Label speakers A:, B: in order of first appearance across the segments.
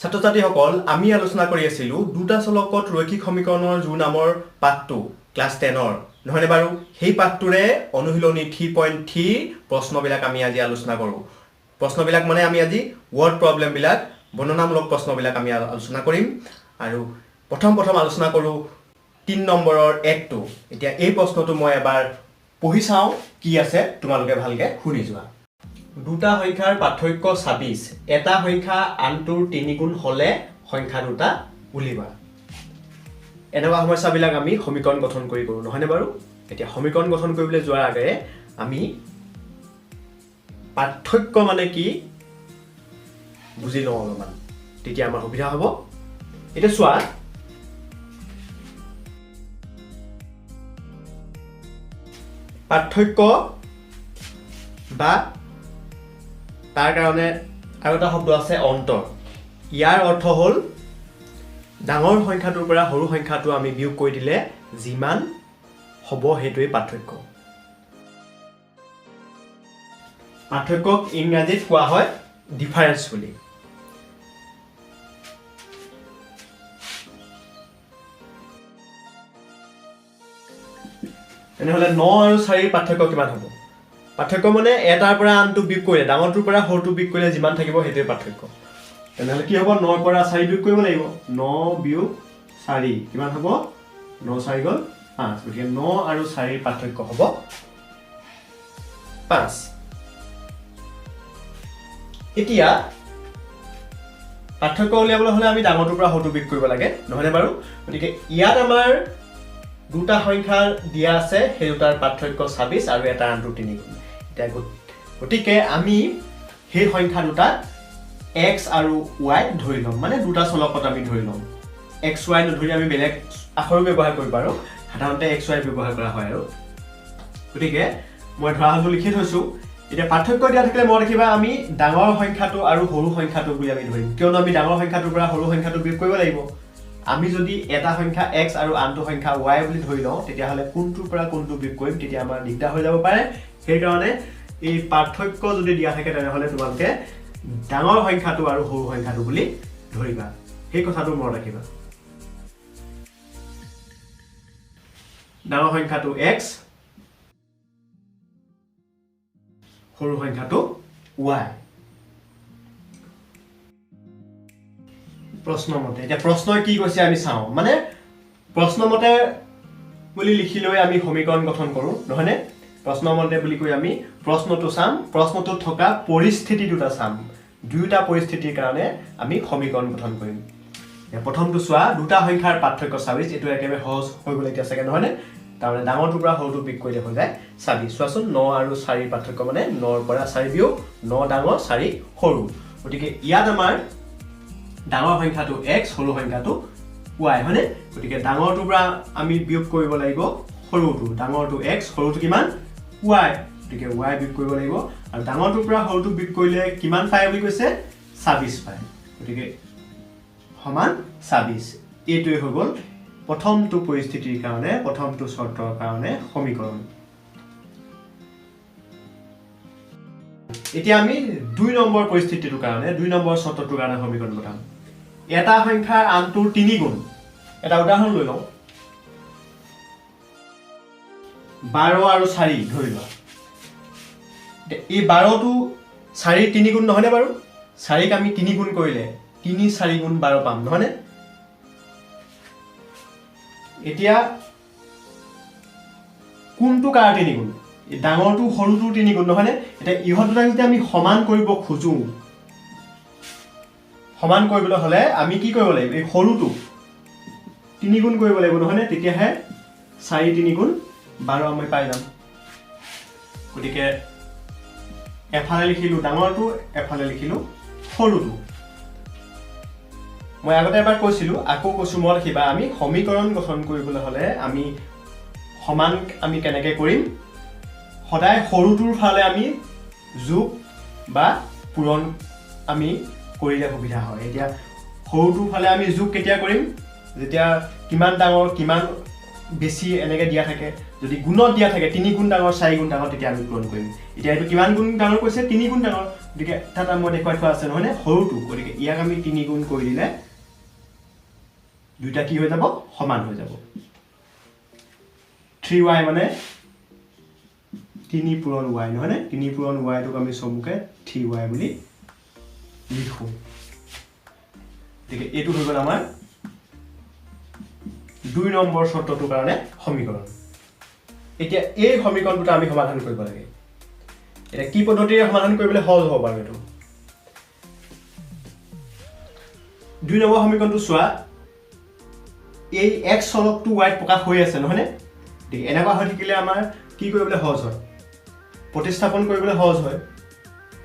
A: ছাত্ৰ ছাত্ৰীসকল, আমি আলোচনা কৰি আছিলোঁ দুটা চলকত ৰৈখিক সমীকৰণৰ জোৰ নামৰ পাঠটো ক্লাছ 10ৰ, নহয়নে বাৰু? সেই পাঠটোৰে অনুশীলনী 3.3 প্ৰশ্নবিলাক আমি আজি আলোচনা কৰোঁ। প্ৰশ্নবিলাক মানে আমি আজি ৱৰ্ড প্ৰব্লেমবিলাক, বৰ্ণনামূলক প্ৰশ্নবিলাক আমি আলোচনা কৰিম। আৰু প্ৰথম প্ৰথম আলোচনা কৰোঁ 3 নম্বৰৰ 1টো। এতিয়া এই প্ৰশ্নটো মই এবাৰ পঢ়ি চাওঁ কি আছে, তোমালোকে ভালকৈ শুনি যোৱা। দুটা সংখ্যাৰ পাৰ্থক্য 26, এটা সংখ্যা আনটোৰ 3 গুণ হ'লে সংখ্যা দুটা উলিওৱা। এনেকুৱা সমস্যাবিলাক আমি সমীকৰণ গঠন কৰি কৰোঁ, নহয়নে বাৰু? এতিয়া সমীকৰণ গঠন কৰিবলৈ যোৱাৰ আগেয়ে আমি পাৰ্থক্য মানে কি বুজি লওঁ অলপমান, তেতিয়া আমাৰ সুবিধা হ'ব। এতিয়া চোৱা, পাৰ্থক্য বা তাৰ কাৰণে আৰু এটা শব্দ আছে অন্তৰ। ইয়াৰ অৰ্থ হ'ল ডাঙৰ সংখ্যাটোৰ পৰা সৰু সংখ্যাটো আমি বিয়োগ কৰি দিলে যিমান হ'ব সেইটোৱেই পাৰ্থক্য। পাৰ্থক্যক ইংৰাজীত কোৱা হয় ডিফাৰেন্স বুলি। তেনেহ'লে 9 আৰু 4ৰ পাৰ্থক্য কিমান হ'ব? পাৰ্থক্য মানে এটাৰ পৰা আনটো বিয়োগ কৰিলে, ডাঙৰটোৰ পৰা সৰুটো বিয়োগ কৰিলে যিমান থাকিব সেইটোৱে পাৰ্থক্য। তেনেহ'লে কি হ'ব? 9ৰ পৰা 4 বিয়োগ কৰিব লাগিব। 9 বিয়োগ 4 কিমান হ'ব? 9 4 গ'ল 5। গতিকে 9 আৰু 4ৰ পাৰ্থক্য হ'ব 5। এতিয়া পাৰ্থক্য উলিয়াবলৈ হ'লে আমি ডাঙৰটোৰ পৰা সৰুটো বিয়োগ কৰিব লাগে, নহয়নে বাৰু? গতিকে ইয়াত আমাৰ দুটা সংখ্যা দিয়া আছে, সেই দুটাৰ পাৰ্থক্য 26 আৰু এটা আনটোৰ 3 গুণ। এতিয়া গতিকে আমি সেই সংখ্যা দুটা এক্স আৰু why ধৰি ল'ম, মানে দুটা চলকত আমি ধৰি ল'ম। এক্স why নধৰি আমি বেলেগ আখৰো ব্যৱহাৰ কৰিব পাৰোঁ, সাধাৰণতে এক্স why ব্যৱহাৰ কৰা হয় আৰু। গতিকে মই ধৰা হ'লটো লিখি থৈছোঁ। এতিয়া পাৰ্থক্য দিয়া থাকিলে মনত ৰাখিবা আমি ডাঙৰ সংখ্যাটো আৰু সৰু সংখ্যাটো বুলি আমি ধৰিম, কিয়নো আমি ডাঙৰ সংখ্যাটোৰ পৰা সৰু সংখ্যাটো বিয়োগ কৰিব লাগিব। আমি যদি এটা সংখ্যা এক্স আৰু আনটো সংখ্যা why বুলি ধৰি লওঁ, তেতিয়াহ'লে কোনটোৰ পৰা কোনটো বিয়োগ কৰিম তেতিয়া আমাৰ দিগদাৰ হৈ যাব পাৰে। সেইকাৰণে এই পাৰ্থক্য যদি দিয়া থাকে তেনেহ'লে তোমালোকে ডাঙৰ সংখ্যাটো আৰু সৰু সংখ্যাটো বুলি ধৰিবা, সেই কথাটো মনত ৰাখিবা। ডাঙৰ সংখ্যাটো এক্স, সৰু সংখ্যাটো why. প্ৰশ্নমতে, এতিয়া প্ৰশ্নই কি কৈছে আমি চাওঁ, মানে প্ৰশ্নমতে বুলি লিখি লৈ আমি সমীকৰণ গঠন কৰোঁ, নহয়নে? প্ৰশ্নমতে বুলি কৈ আমি প্ৰশ্নটো চাম, প্ৰশ্নটোত থকা পৰিস্থিতি দুটা চাম, দুয়োটা পৰিস্থিতিৰ কাৰণে আমি সমীকৰণ গঠন কৰিম। প্ৰথমটো চোৱা, দুটা সংখ্যাৰ পাৰ্থক্য 26, এইটো একেবাৰে সহজ হৈ গ'ল এতিয়া চাগে, নহয়নে? তাৰমানে ডাঙৰটোৰ পৰা সৰুটো বিয়োগ কৰিলে হৈ যায় 26। চোৱাচোন, 9 আৰু 4ৰ পাৰ্থক্য মানে 9ৰ পৰা 4 বিয়োগ, 9 ডাঙৰ 4 সৰু। গতিকে ইয়াত আমাৰ ডাঙৰ সংখ্যাটো এক্স, সৰু সংখ্যাটো why, হয়নে? গতিকে ডাঙৰটোৰ পৰা আমি বিয়োগ কৰিব লাগিব সৰুটো, ডাঙৰটো এক্স, সৰুটো কিমান? Why. গতিকে why বিয়োগ কৰিব লাগিব, আৰু ডাঙৰটোৰ পৰা সৰুটো বিয়োগ কৰিলে কিমান পায় বুলি কৈছে? 26 পায়। গতিকে সমান 26। এইটোৱে হৈ গ'ল প্ৰথমটো পৰিস্থিতিৰ কাৰণে, প্ৰথমটো চৰ্তৰ কাৰণে সমীকৰণ। এতিয়া আমি 2 নম্বৰ পৰিস্থিতিটোৰ কাৰণে, 2 নম্বৰ চৰ্তটোৰ কাৰণে সমীকৰণ বনাম। এটা সংখ্যাৰ আনটোৰ 3 গুণ। এটা উদাহৰণ লৈ লওঁ, 12 আৰু 4 ধৰি লোৱা। এই 12টো 4ৰ 3 গুণ নহয়নে বাৰু? 4ক আমি 3 গুণ কৰিলে 3 4 গুণ 12 পাম, নহয়নে? এতিয়া কোনটো কাৰ 3 গুণ? ডাঙৰটো সৰুটোৰ 3 গুণ, নহয়নে? এতিয়া ইহঁত দুটাক যেতিয়া আমি সমান কৰিব খোজোঁ, সমান কৰিবলৈ হ'লে আমি কি কৰিব লাগিব? এই সৰুটো 3 গুণ কৰিব লাগিব, নহয়নে? তেতিয়াহে 4 3 গুণ 12 আমি পাই যাম। গতিকে এফালে লিখিলোঁ ডাঙৰটো, এফালে লিখিলোঁ সৰুটো। মই আগতে এবাৰ কৈছিলোঁ, আকৌ কৈছোঁ, মনত ৰাখিবা, আমি সমীকৰণ গঠন কৰিবলৈ হ'লে আমি সমান আমি কেনেকৈ কৰিম? সদায় সৰুটোৰ ফালে আমি যোগ বা পূৰণ আমি কৰিলে সুবিধা হয়। এতিয়া সৰুটোৰ ফালে আমি যোগ কেতিয়া কৰিম? যেতিয়া কিমান ডাঙৰ কিমান বেছি এনেকৈ দিয়া থাকে, যদি গুণত দিয়া থাকে 3 গুণ ডাঙৰ 4 গুণ ডাঙৰ, তেতিয়া আমি পূৰণ কৰিম। এতিয়া এইটো কিমান গুণ ডাঙৰ কৈছে? 3 গুণ ডাঙৰ, গতিকে তাত মই দেখুৱাই থোৱা আছে নহয়নে সৰুটো, গতিকে ইয়াক আমি 3 গুণ কৰি দিলে দুইটা কি হৈ যাব? সমান হৈ যাব। 3y মানে 3 পূৰণ y নহয়নে? 3 পূৰণ yটোক আমি চমুকে 3y বুলি লিখোঁ। গতিকে এইটো হৈ গ'ল আমাৰ 2 নম্বৰ চৰ্তটোৰ কাৰণে সমীকৰণ। এতিয়া এই সমীকৰণ দুটা আমি সমাধান কৰিব লাগে। এতিয়া কি পদ্ধতিৰে সমাধান কৰিবলৈ সহজ হ'ব বাৰু এইটো? 2 নম্বৰ সমীকৰণটো চোৱা, এই x চলকটো y ত প্ৰকাশ হৈ আছে নহয়নে? গতিকে এনেকুৱা হৈ থাকিলে আমাৰ কি কৰিবলৈ সহজ হয়? প্ৰতিস্থাপন কৰিবলৈ সহজ হয়,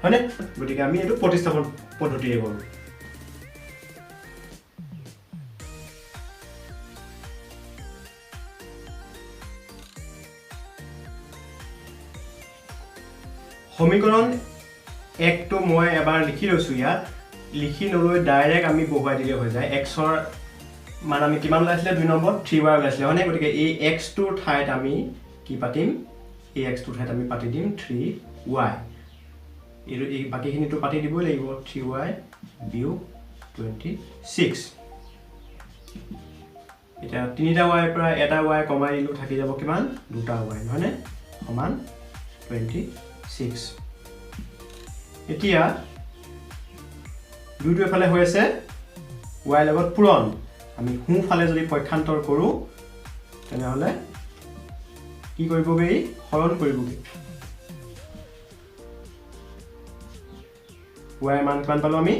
A: হয়নে? গতিকে আমি এইটো প্ৰতিস্থাপন পদ্ধতিৰে কৰোঁ। সমীকৰণ 1টো মই এবাৰ লিখি লৈছোঁ, ইয়াত লিখি নলৈ ডাইৰেক্ট আমি বহুৱাই দিলে হৈ যায়। এক্সৰ মান আমি কিমান ওলাইছিলে? 2 নম্বৰত 3y ওলাইছিলে, হয়নে? গতিকে এই এক্সটোৰ ঠাইত আমি কি পাতিম? এই এক্সটোৰ ঠাইত আমি পাতি দিম 3y। এইটো এই বাকীখিনিতো পাতি দিবই লাগিব, 3y বিয়োগ 26। এতিয়া 3টা ৱাইৰ পৰা এটা ৱাই কমাই দিলোঁ, থাকি যাব কিমান? 2টা ৱাই, নহয়নে? সমান 26। এতিয়া দুইটো এফালে হৈ আছে ৱাইৰ লগত পূৰণ, আমি সোঁফালে যদি পক্ষান্তৰ কৰোঁ তেনেহ'লে কি কৰিবগৈ? হৰণ কৰিবগৈ। ৱাইৰ মান কিমান পালোঁ আমি?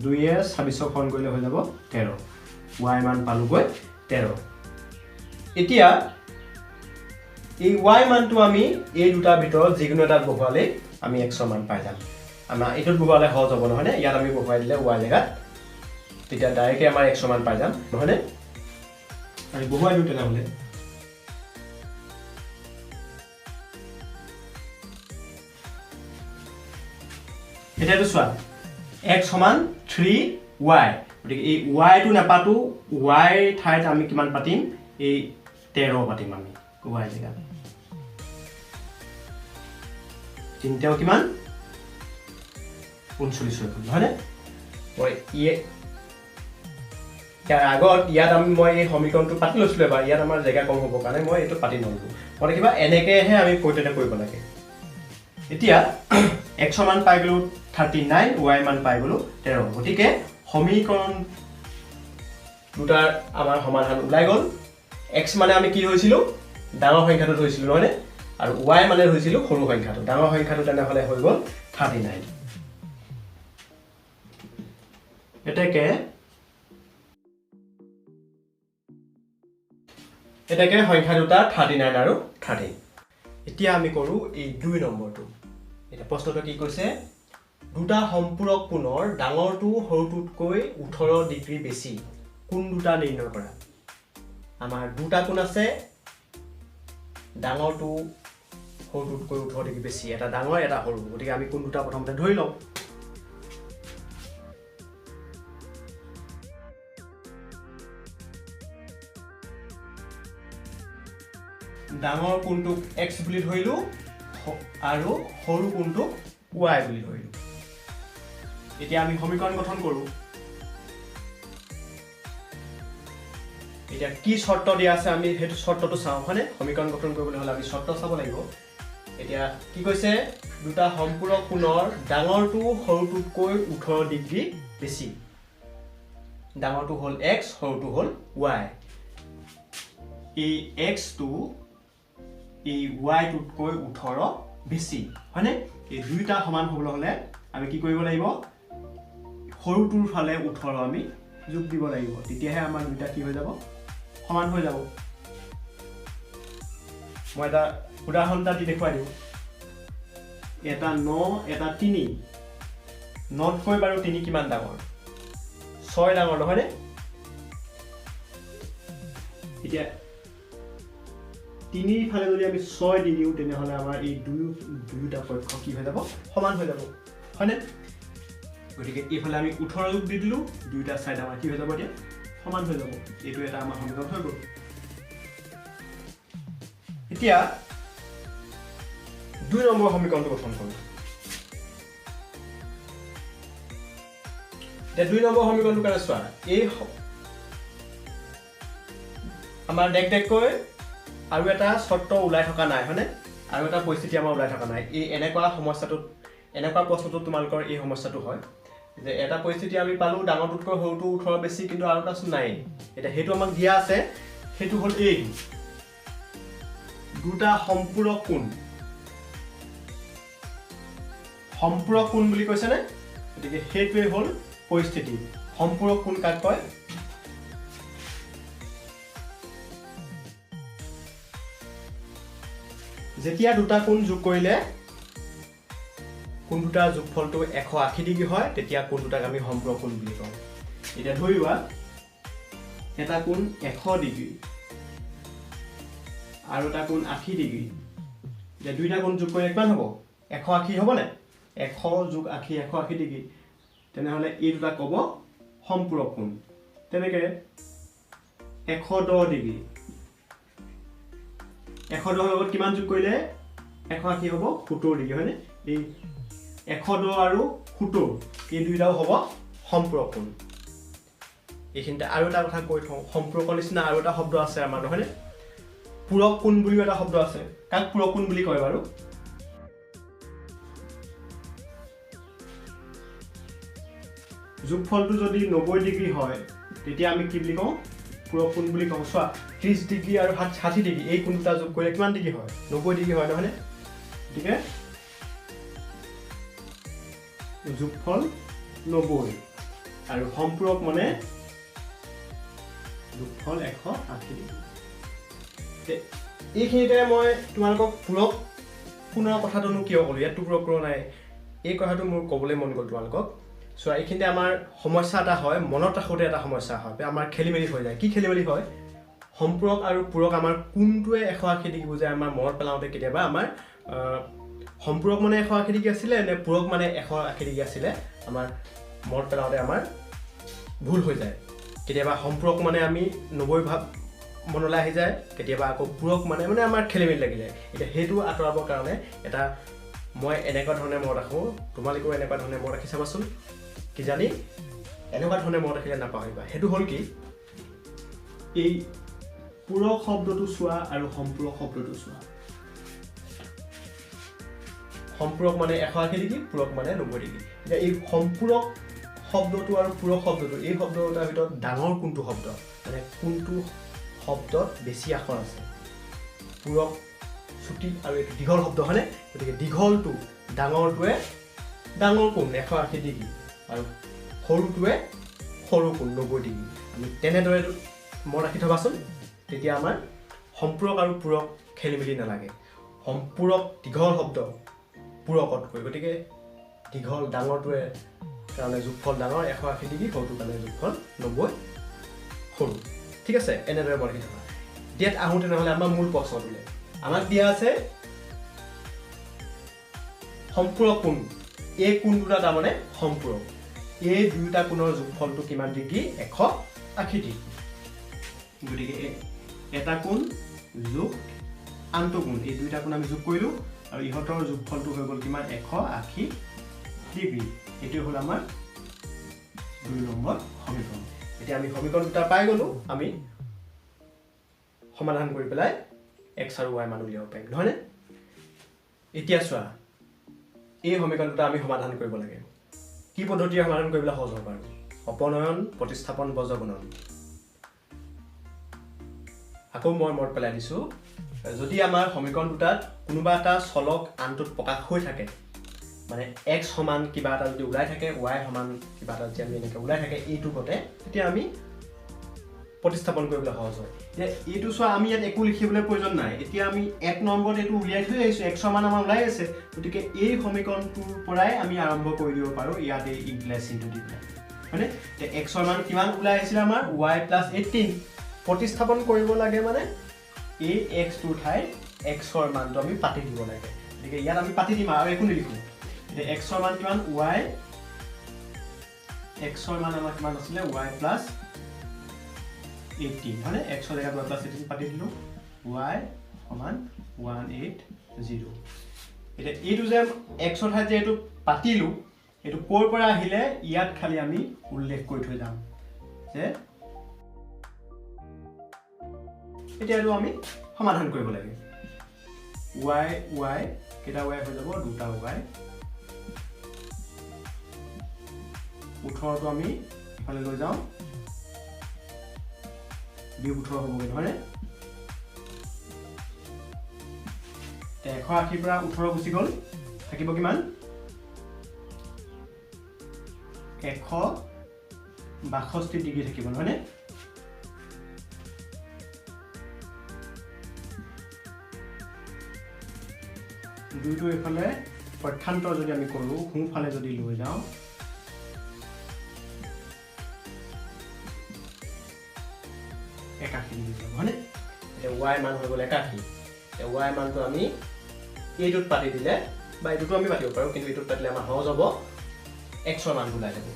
A: 2য়ে 26 হৰণ কৰিলে হৈ যাব 13। ৱাইৰ মান পালোঁগৈ 13। এতিয়া এই ৱাই মানটো আমি এই দুটাৰ ভিতৰত যিকোনো এটাত বহুৱালেই আমি এক্সৰ মান পাই যাম। আমাৰ এইটোত বহুৱালে সহজ হ'ব নহয়নে? ইয়াত আমি বহুৱাই দিলে ৱাই জেগাত তেতিয়া ডাইৰেক্টলি আমাৰ এক্সৰ মান পাই যাম নহয়নে? আমি বহুৱাই দিওঁ তেনেহ'লে। এতিয়াতো চোৱা এক্স সমান 3y, গতিকে এই ৱাইটো নাপাতো, ৱাইৰ ঠাইত আমি কিমান পাতিম? এই 13 পাতিম আমি ৱাই জেগাত। তিনিটাও কিমান? 39 হৈ গ'ল নহয়নে? মই ইয়াৰ আগত ইয়াত আমি মই এই সমীকৰণটো পাতি লৈছিলোঁ এবাৰ, ইয়াত আমাৰ জেগা কম হ'বৰ কাৰণে মই এইটো পাতি নল'লোঁ। মই কিবা এনেকৈহে আমি পদ্ধতিতে কৰিব লাগে। এতিয়া এক্সৰ মান পাই গ'লোঁ 39, ৱাইৰ মান পাই গ'লোঁ 13। গতিকে সমীকৰণ দুটাৰ আমাৰ সমাধান ওলাই গ'ল। এক্স মানে আমি কি ধৰিছিলোঁ? ডাঙৰ সংখ্যাটো ধৰিছিলোঁ নহয়নে? আৰু ৱাই মানে ধৰিছিলোঁ সৰু সংখ্যাটো। ডাঙৰ সংখ্যাটো তেনেহ'লে হৈ গ'ল 39। এতেকে এতেকে সংখ্যা দুটা 39 আৰু 13। এতিয়া আমি কৰোঁ এই 2 নম্বৰটো। এতিয়া প্ৰশ্নটো কি কৈছে? দুটা সম্পূৰক কোণৰ ডাঙৰটো সৰুটোতকৈ 18 ডিগ্ৰী বেছি, কোন দুটা নিৰ্ণয় কৰা। আমাৰ দুটা কোণ আছে, ডাঙৰটো সৰুটোতকৈ 18 ডিগ্ৰী বেছি, এটা ডাঙৰ এটা সৰু, গতিকে আমি কোন দুটা প্ৰথমতে ধৰি লওঁ। ডাঙৰ কোণটোক এক্স বুলি ধৰিলোঁ আৰু সৰু কোণটোক ৱাই বুলি ধৰিলোঁ। এতিয়া আমি সমীকৰণ গঠন কৰোঁ। এতিয়া কি চৰ্ত দিয়া আছে আমি সেইটো চৰ্তটো চাওঁ, হয়নে? সমীকৰণ গঠন কৰিবলৈ হ'লে আমি চৰ্ত চাব লাগিব। এতিয়া কি কৈছে? দুটা সম্পূৰক কোণৰ ডাঙৰটো সৰুটোতকৈ 18 ডিগ্ৰী বেছি। ডাঙৰটো হ'ল এক্স, সৰুটো হ'ল ৱাই। এই এক্সটো এই ৱাইটোতকৈ 18 বেছি, হয়নে? এই দুইটা সমান হ'বলৈ হ'লে আমি কি কৰিব লাগিব? সৰুটোৰ ফালে 18 আমি যোগ দিব লাগিব, তেতিয়াহে আমাৰ দুইটা কি হৈ যাব? সমান হৈ যাব। মই এটা উদাহৰণ এটা দি দেখুৱাই দিওঁ। এটা 9, এটা 3। 9তকৈ বাৰু 3 কিমান ডাঙৰ? 6 ডাঙৰ নহয়নে? এতিয়া 3ৰ ফালে যদি আমি 6 দি দিওঁ তেনেহ'লে আমাৰ এই দুয়োটা পক্ষ কি হৈ যাব? সমান হৈ যাব, হয়নে? গতিকে এইফালে আমি 18 যোগ দি দিলোঁ, দুয়োটা ছাইড আমাৰ কি হৈ যাব এতিয়া? সমান হৈ যাব। এইটো এটা আমাৰ সমীকৰণ হৈ গ'ল। এতিয়া 2 নম্বৰ সমীকৰণটো গঠন কৰোঁ। এতিয়া 2 নম্বৰ সমীকৰণটো কাৰণে চোৱা, এই আমাৰ দেখ দেখকৈ আৰু এটা চৰ্ত ওলাই থকা নাই, হয়নে? আৰু এটা পৰিস্থিতি আমাৰ ওলাই থকা নাই। এই এনেকুৱা সমস্যাটোত, এনেকুৱা প্ৰশ্নটোত তোমালোকৰ এই সমস্যাটো হয় যে এটা পৰিস্থিতি আমি পালোঁ ডাঙৰটোতকৈ সৰুটো 18 বেছি, কিন্তু আৰু এটা নাই। এতিয়া সেইটো আমাক দিয়া আছে, সেইটো হ'ল এই দুটা সম্পূৰক কোণ। সম্পূৰক কোণ বুলি কৈছেনে? গতিকে সেইটোৱে হ'ল পৰিস্থিতি। সম্পূৰক কোণ কাক কয়? যেতিয়া দুটা কোণ যোগ কৰিলে কোণ দুটাৰ যোগফলটো 180 ডিগ্ৰী হয়, তেতিয়া কোণ দুটাক আমি সম্পূৰক কোণ বুলি কওঁ। এতিয়া ধৰি লোৱা এটা কোণ 100 ডিগ্ৰী আৰু এটা কোণ 80 ডিগ্ৰী। এতিয়া দুইটা কোণ যোগ কৰিলে কিমান হ'ব? 180 হ'বনে? 100 যোগ 80 180 ডিগ্ৰী। তেনেহ'লে এই দুটা ক'ব সম্পূৰক কোণ। তেনেকৈ 110 ডিগ্ৰী, 110 লগত কিমান যোগ কৰিলে 180 হ'ব? 70 ডিগ্ৰী, হয়নে? এই 110 আৰু 70 এই দুইটাও হ'ব সম্পূৰক কোণ। এইখিনিতে আৰু এটা কথা কৈ থওঁ, সম্পূৰকৰ নিচিনা আৰু এটা শব্দ আছে আমাৰ, নহয়নে? পূৰক কোণ বুলিও এটা শব্দ আছে। কাক পূৰক কোণ বুলি কয় বাৰু? যোগফলটো যদি 90 ডিগ্ৰী হয় তেতিয়া আমি কি বুলি কওঁ? পূৰক কোণ বুলি কওঁ। চোৱা, 30 ডিগ্ৰী আৰু 60 ডিগ্ৰী এই কোণ দুটা যোগ কৰিলে কিমান ডিগ্ৰী হয়? 90 ডিগ্ৰী হয়, নহয়নে? গতিকে যোগফল 90 আৰু সম্পূৰক মানে যোগফল 180 ডিগ্ৰী। এইখিনিতে মই তোমালোকক পূৰক কোণৰ কথাটোনো কিয় ক'লোঁ? ইয়াততো পূৰক কোণ নাই। এই কথাটো মোৰ ক'বলৈ মন গ'ল তোমালোকক। চোৱা, এইখিনিতে আমাৰ সমস্যা এটা হয়, মনত ৰাখোঁতে এটা সমস্যা হয়, আমাৰ খেলি মেলি হৈ যায়। কি খেলি মেলি হয়? সম্পূৰক আৰু পূৰক আমাৰ কোনটোৱে 180 ডিগ্ৰী বুজায় আমাৰ মনত পেলাওঁতে কেতিয়াবা আমাৰ সম্পূৰক মানে 180 ডিগ্ৰী আছিলে নে পূৰক মানে 180 ডিগ্ৰী আছিলে, আমাৰ মনত পেলাওঁতে আমাৰ ভুল হৈ যায়। কেতিয়াবা সম্পূৰক মানে আমি 90 ভাৱ মনলৈ আহি যায়, কেতিয়াবা আকৌ পূৰক মানে মানে আমাৰ খেলি মেলি লাগি যায়। এতিয়া সেইটো আঁতৰাবৰ কাৰণে এটা মই এনেকুৱা ধৰণে মনত ৰাখোঁ, তোমালোকেও এনেকুৱা ধৰণে মনত ৰাখি চাবাচোন, কিজানি এনেকুৱা ধৰণে মনত ৰাখিলে নাপাহৰিবা। সেইটো হ'ল কি, এই পূৰক শব্দটো চোৱা আৰু সম্পূৰক শব্দটো চোৱা। সম্পূৰক মানে 180 ডিগ্ৰী, পূৰক মানে 90 ডিগ্ৰী। এতিয়া এই সম্পূৰক শব্দটো আৰু পূৰক শব্দটো, এই শব্দ দুটাৰ ভিতৰত ডাঙৰ কোনটো শব্দ, মানে কোনটো শব্দত বেছি আখৰ আছে? পূৰক চুটি আৰু এইটো দীঘল শব্দ, হয়নে? গতিকে দীঘলটো ডাঙৰটোৱে ডাঙৰ কোণ 180 ডিগ্ৰী আৰু সৰুটোৱে সৰু কোণ 90 ডিগ্ৰী। আমি তেনেদৰে মনত ৰাখি থবাচোন, তেতিয়া আমাৰ সম্পূৰক আৰু পূৰক খেলি মেলি নালাগে। সম্পূৰক দীঘল শব্দ পূৰকতকৈ, গতিকে দীঘল ডাঙৰটোৱে কাৰণে যোগফল ডাঙৰ 180 ডিগ্ৰী, সৰুটোৰ কাৰণে যোগফল 90 সৰু। ঠিক আছে, এনেদৰে মনত ৰাখি থকা। ইয়াত আহোঁ তেনেহ'লে আমাৰ মূল প্ৰশ্নটোলৈ। আমাক দিয়া আছে সম্পূৰক কোণ, এই কোণ দুটা তাৰমানে সম্পূৰক, এই দুয়োটা কোণৰ যোগফলটো কিমান ডিগ্ৰী? 180 ডিগ্ৰী। গতিকে এটা কোণ যোগ আনটো কোণ, এই দুয়োটা কোণ আমি যোগ কৰিলোঁ আৰু ইহঁতৰ যোগফলটো হৈ গ'ল কিমান? 180 ডিগ্ৰী। এইটোৱে হ'ল আমাৰ 2 নম্বৰ সমীকৰণ। এতিয়া আমি সমীকৰণ দুটা পাই গ'লোঁ, আমি সমাধান কৰি পেলাই এক্স আৰু ৱাই মান উলিয়াব পাৰিম, নহয়নে? এতিয়া চোৱা, এই সমীকৰণ দুটা আমি সমাধান কৰিব লাগে। কি পদ্ধতিৰে সমাধান কৰিবলৈ সহজ হ'ব বাৰু? অপনয়ন, প্ৰতিস্থাপন, বজ্ৰগুণন। আকৌ মই মনত পেলাই দিছোঁ, যদি আমাৰ সমীকৰণ দুটাত কোনোবা এটা চলক আনটোত প্ৰকাশ হৈ থাকে, মানে এক্স সমান কিবা এটা যদি ওলাই থাকে, ৱাই সমান কিবা এটা যদি আমি এনেকৈ ওলাই থাকে এইটো গতে, তেতিয়া আমি প্ৰতিস্থাপন কৰিবলৈ সহজ হয়। এতিয়া এইটো চোৱা, আমি ইয়াত একো লিখিবলৈ প্ৰয়োজন নাই। এতিয়া আমি 1 নম্বৰত এইটো উলিয়াই থৈ আহিছোঁ, এক্সৰ মান আমাৰ ওলাই আছে, গতিকে এই সমীকৰণটোৰ পৰাই আমি আৰম্ভ কৰি দিব পাৰোঁ ইয়াত এই ইমপ্লাই চিনটো দি পেলাই, হয়নে? এতিয়া এক্সৰ মান কিমান ওলাই আহিছিলে আমাৰ? Y plus 18। প্ৰতিস্থাপন কৰিব লাগে মানে এই এক্সটোৰ ঠাইত এক্সৰ মানটো আমি পাতি দিব লাগে, গতিকে ইয়াত আমি পাতি দিম আৰু একো নিলিখোঁ। এতিয়া এক্সৰ মান কিমান? ৱাই, এক্সৰ মান আমাৰ কিমান আছিলে? ৱাই প্লাছ 18, হয়নে? এক্সৰ জেগাত ৱাই প্লাছ 18 পাতি দিলোঁ, ৱাই সমান 180। এতিয়া এইটো যে এক্সৰ ঠাইত যে এইটো পাতিলোঁ, এইটো ক'ৰ পৰা আহিলে ইয়াত খালি আমি উল্লেখ কৰি থৈ যাম যে এতিয়া এইটো আমি সমাধান কৰিব লাগে। ৱাই ৱাই কেইটা ৱাই হৈ যাব, দুটা ৱাই। 18টো আমি ইফালে লৈ যাওঁ, বিয়োগ 18 হ'বগৈ নহয়নে? 180ৰ পৰা 18 গুচি গ'ল, থাকিব কিমান? 162 ডিগ্ৰী থাকিব নহয়নে? দুইটো এইফালে পক্ষান্তৰ যদি আমি কৰোঁ, সোঁফালে যদি লৈ যাওঁ, 81 ডিগ্ৰী যাব হয়নে? এতিয়া ৱাই মান হৈ গ'ল 81। এতিয়া ৱাই মানটো আমি এইটোত পাতি দিলে, বা এইটোতো আমি পাতিব পাৰোঁ, কিন্তু এইটোত পাতিলে আমাৰ সহজ হ'ব, এক্সৰ মানটো ওলাই যাব।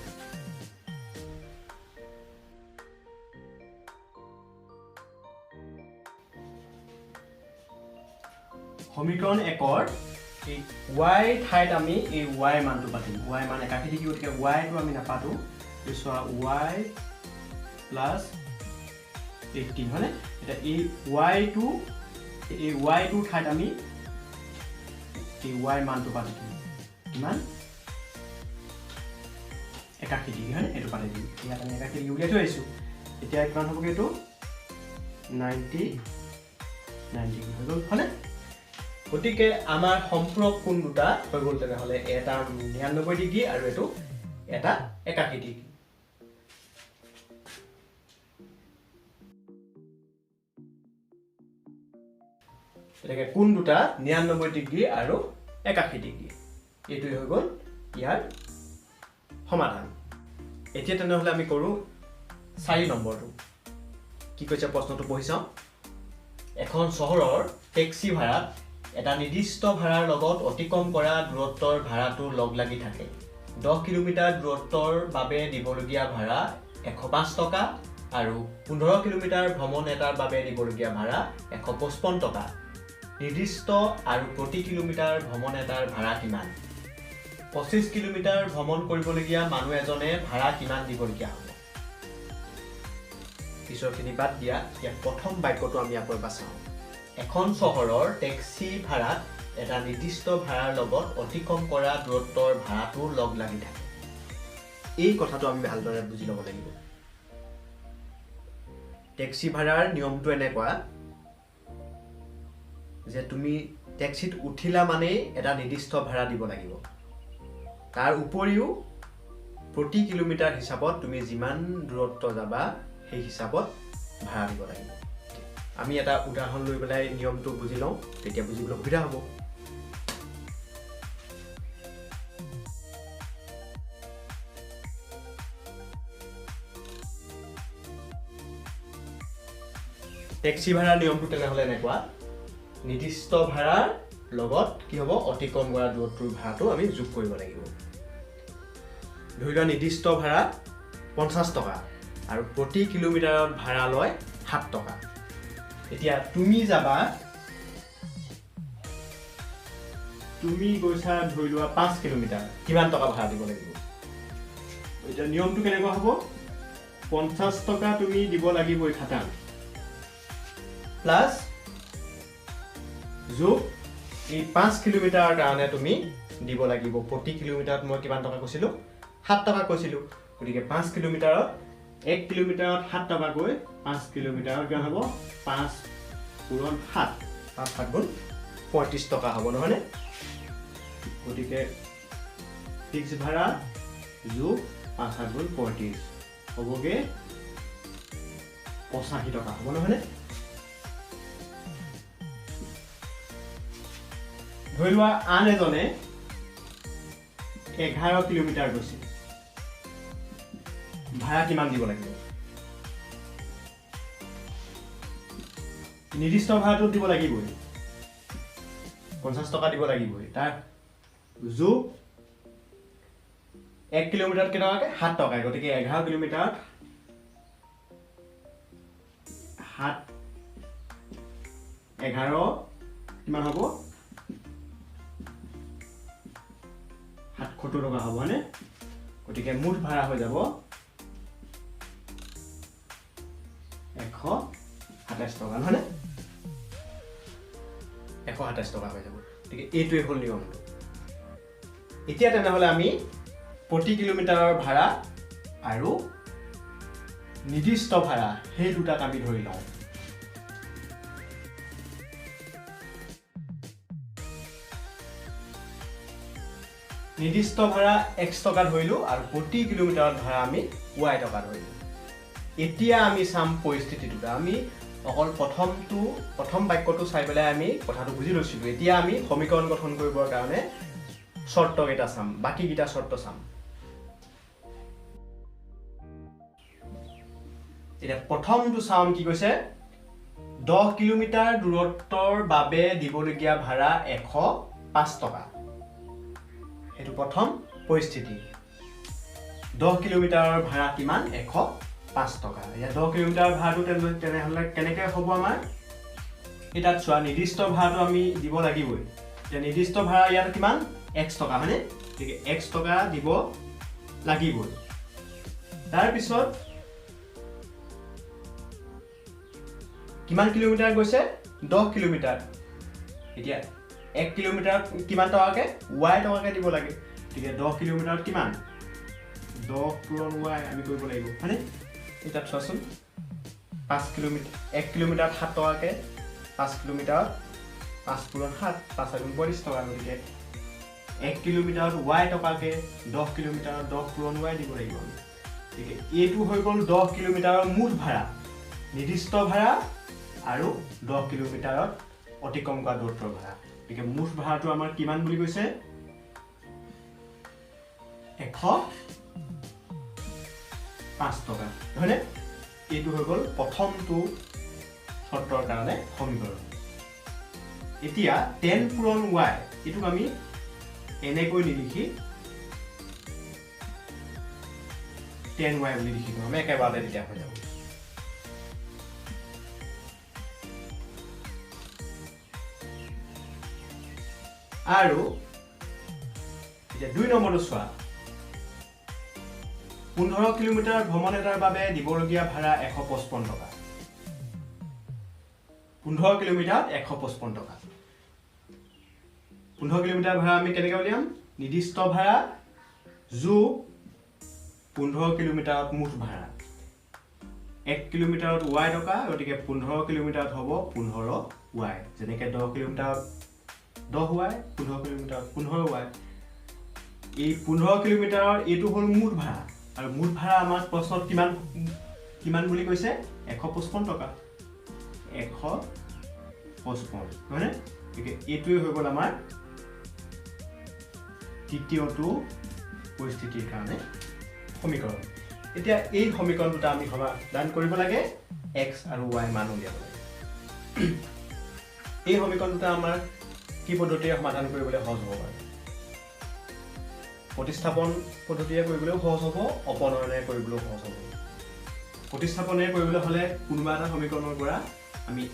A: সমীকৰণ একৰ এই ৱাই ঠাইত আমি এই ৱাই মানটো পাতিম। ৱাই মান 81 ডিগ্ৰী, গতিকে ৱাইটো আমি নাপাতো। চোৱা ৱাই প্লাছ 18 হয়নে? এতিয়া এই ৱাইটোৰ ঠাইত আমি এই ৱাই মানটো পাতি দিম, কিমান? 81 ডিগ্ৰী হয়নে? এইটো পাতি দিম। ইয়াত আমি 81 ডিগ্ৰী উলিয়াই থৈ আহিছোঁ। এতিয়া কিমান হ'বগৈ এইটো? 99 ডিগ্ৰী হৈ গ'ল হয়নে? গতিকে আমাৰ সম্পূৰক কোণ দুটা হৈ গ'ল তেনেহ'লে, এটা 99 ডিগ্ৰী আৰু এইটো এটা 81 ডিগ্ৰী। গতিকে কোণ দুটা 99 ডিগ্ৰী আৰু 81 ডিগ্ৰী, এইটোৱে হৈ গ'ল ইয়াৰ সমাধান। এতিয়া তেনেহ'লে আমি কৰোঁ 4 নম্বৰটো। কি কৈছে প্ৰশ্নটো পঢ়ি চাওঁ। এখন চহৰৰ টেক্সি ভাড়াত এটা নিৰ্দিষ্ট ভাড়াৰ লগত অতিক্ৰম কৰা দূৰত্বৰ ভাড়াটো লগ লাগি থাকে। 10 কিলোমিটাৰ দূৰত্বৰ বাবে দিবলগীয়া ভাড়া 105 টকা আৰু 15 কিলোমিটাৰ ভ্ৰমণ এটাৰ বাবে দিবলগীয়া ভাড়া 155 টকা। নিৰ্দিষ্ট আৰু প্ৰতি কিলোমিটাৰ ভ্ৰমণ এটাৰ ভাড়া কিমান? 25 কিলোমিটাৰ ভ্ৰমণ কৰিবলগীয়া মানুহ এজনে ভাড়া কিমান দিবলগীয়া হ'ব? পিছৰখিনি বাদ দিয়া, ইয়াত প্ৰথম বাক্যটো আমি আকৌ এবাৰ চাওঁ। এখন চহৰৰ টেক্সি ভাড়াত এটা নিৰ্দিষ্ট ভাড়াৰ লগত অতিক্ৰম কৰা দূৰত্বৰ ভাড়াটো লগ লাগি থাকে। এই কথাটো আমি ভালদৰে বুজি ল'ব লাগিব। টেক্সি ভাড়াৰ নিয়মটো এনেকুৱা যে তুমি টেক্সিত উঠিলা মানেই এটা নিৰ্দিষ্ট ভাড়া দিব লাগিব। তাৰ উপৰিও প্ৰতি কিলোমিটাৰ হিচাপত তুমি যিমান দূৰত্ব যাবা সেই হিচাপত ভাড়া দিব লাগিব। আমি এটা উদাহৰণ লৈ পেলাই নিয়মটো বুজি লওঁ, তেতিয়া বুজিবলৈ সুবিধা হ'ব। টেক্সি ভাড়াৰ নিয়মটো তেনেহ'লে এনেকুৱা, নিৰ্দিষ্ট ভাড়াৰ লগত কি হ'ব, অতিক্ৰম কৰা দূৰত্বৰ ভাড়াটো আমি যোগ কৰিব লাগিব। ধৰি লোৱা নিৰ্দিষ্ট ভাড়া 50 টকা আৰু প্ৰতি কিলোমিটাৰত ভাড়া লয় 7 টকা। এতিয়া তুমি যাবা, তুমি গৈছা ধৰি লোৱা 5 কিলোমিটাৰ, কিমান টকা ভাড়া দিব লাগিব? এতিয়া নিয়মটো কেনেকুৱা হ'ব, 50 টকা তুমি দিব লাগিবই খাটাং, প্লাছ যোগ এই 5 কিলোমিটাৰৰ কাৰণে তুমি দিব লাগিব। প্ৰতি কিলোমিটাৰত মই কিমান টকা কৈছিলোঁ? 7 টকা কৈছিলোঁ। গতিকে 5 কিলোমিটাৰত 1 কিলোমিটাৰত 7 টকাকৈ 5 কিলোমিটাৰত কিমান হ'ব? 5 পূৰণ 7, 5 7 গুণ 35 টকা হ'ব নহয়নে? গতিকে ফিক্স ভাড়া যোগ 5 7 গুণ 35 হ'বগৈ 85 টকা হ'ব নহয়নে? ধৰি লোৱা আন এজনে 11 কিলোমিটাৰ গৈছে, ভাড়া কিমান দিব লাগিব? নিৰ্দিষ্ট ভাড়াটো দিব লাগিবই, 50 টকা দিব লাগিবই। তাৰ যোগ 1 কিলোমিটাৰত কেইটকাকৈ? 7 টকা। গতিকে 11 কিলোমিটাৰত 7 11 কিমান হ'ব 770 টকা হ'ব হয়নে? গতিকে মুঠ ভাড়া হৈ যাব 127 টকা নহয়নে? 127 টকা হৈ যাব। গতিকে এইটোৱে হ'ল নিয়মটো। এতিয়া তেনেহ'লে আমি প্ৰতি কিলোমিটাৰৰ ভাড়া আৰু নিৰ্দিষ্ট ভাড়া সেই দুটাক আমি ধৰি লওঁ। নিৰ্দিষ্ট ভাড়া x টকা ধৰিলোঁ আৰু প্ৰতি কিলোমিটাৰত ভাড়া আমি y টকা ধৰিলোঁ। এতিয়া আমি চাম পৰিস্থিতি দুটা। আমি অকল প্ৰথম বাক্যটো চাই পেলাই আমি কথাটো বুজি লৈছিলোঁ। এতিয়া আমি সমীকৰণ গঠন কৰিবৰ কাৰণে চৰ্তকেইটা চাম, বাকীকেইটা চৰ্ত চাম। এতিয়া প্ৰথমটো চাম কি কৈছে, 10 কিলোমিটাৰ দূৰত্বৰ বাবে দিবলগীয়া ভাড়া 105 টকা। সেইটো প্ৰথম পৰিস্থিতি। 10 কিলোমিটাৰৰ ভাড়া কিমান? 105 টকা। এতিয়া 10 কিলোমিটাৰ ভাড়াটো তেনেহ'লে কেনেকৈ হ'ব আমাৰ? এই তাত চোৱা, নিৰ্দিষ্ট ভাড়াটো আমি দিব লাগিবই। এতিয়া নিৰ্দিষ্ট ভাড়া ইয়াত কিমান? x টকা হয়নে? গতিকে x টকা দিব লাগিবই। তাৰপিছত কিমান কিলোমিটাৰ গৈছে? 10 কিলোমিটাৰ। এতিয়া 1 কিলোমিটাৰত কিমান টকাকৈ? y টকাকৈ দিব লাগে। গতিকে 10 কিলোমিটাৰত কিমান? 10 পূৰণ y আমি কৰিব লাগিব হয়নে? এই তাত চোৱাচোন, 5 কিলোমিটাৰ, 1 কিলোমিটাৰত 7 টকাকৈ, 5 কিলোমিটাৰত 5 পূৰণ 7, 5 গুণ 35 টকা। গতিকে 1 কিলোমিটাৰত y টকাকৈ 10 কিলোমিটাৰত 10 পূৰণ y দিব লাগিব আমি। গতিকে এইটো হৈ গ'ল 10 কিলোমিটাৰৰ মুঠ ভাড়া, নিৰ্দিষ্ট ভাড়া আৰু 10 কিলোমিটাৰত অতিক্ৰম কৰা দূৰত্বৰ ভাড়া। গতিকে মুঠ ভাড়াটো আমাৰ কিমান বুলি কৈছে? 105 টকা নহয়নে? এইটো হৈ গ'ল প্ৰথমটো চৰ্তৰ কাৰণে সমীকৰণ। এতিয়া 10 পূৰণ y এইটোক আমি এনেকৈ নিলিখি 10y বুলি লিখি দিওঁ, আমি একেবাৰতে তেতিয়া হৈ যাব। আৰু এতিয়া 2 নম্বৰটো চোৱা, 15 কিলোমিটাৰ ভ্ৰমণ এটাৰ বাবে দিবলগীয়া ভাড়া 155 টকা। 15 কিলোমিটাৰত 155 টকা। 15 কিলোমিটাৰ ভাড়া আমি কেনেকৈ উলিয়াম? নিৰ্দিষ্ট ভাড়া যোগ 15 কিলোমিটাৰত মুঠ ভাড়া। 1 কিলোমিটাৰত y টকা, গতিকে 15 কিলোমিটাৰত হ'ব 15y। যেনেকৈ 10 কিলোমিটাৰত 10y, 15 কিলোমিটাৰত 15y। এই 15 কিলোমিটাৰৰ এইটো হ'ল মুঠ ভাড়া, আৰু মুঠ ভাড়া আমাৰ প্ৰশ্নত কিমান বুলি কৈছে? 155 টকা। 155 নহয়নে? গতিকে এইটোৱে হৈ গ'ল আমাৰ তৃতীয়টো পৰিস্থিতিৰ কাৰণে সমীকৰণ। এতিয়া এই সমীকৰণ দুটা আমি সমাধান কৰিব লাগে, x আৰু y মান উলিয়াব লাগে। এই সমীকৰণ দুটা আমাৰ কি পদ্ধতিৰে সমাধান কৰিবলৈ সহজ হ'ব পাৰে? প্ৰতিস্থাপন পদ্ধতিৰে কৰিবলৈও সহজ হ'ব, অপনয়নেৰে কৰিবলৈও সহজ হ'ব। প্ৰতিস্থাপনেৰে কৰিবলৈ হ'লে কোনোবা এটা সমীকৰণৰ পৰা আমি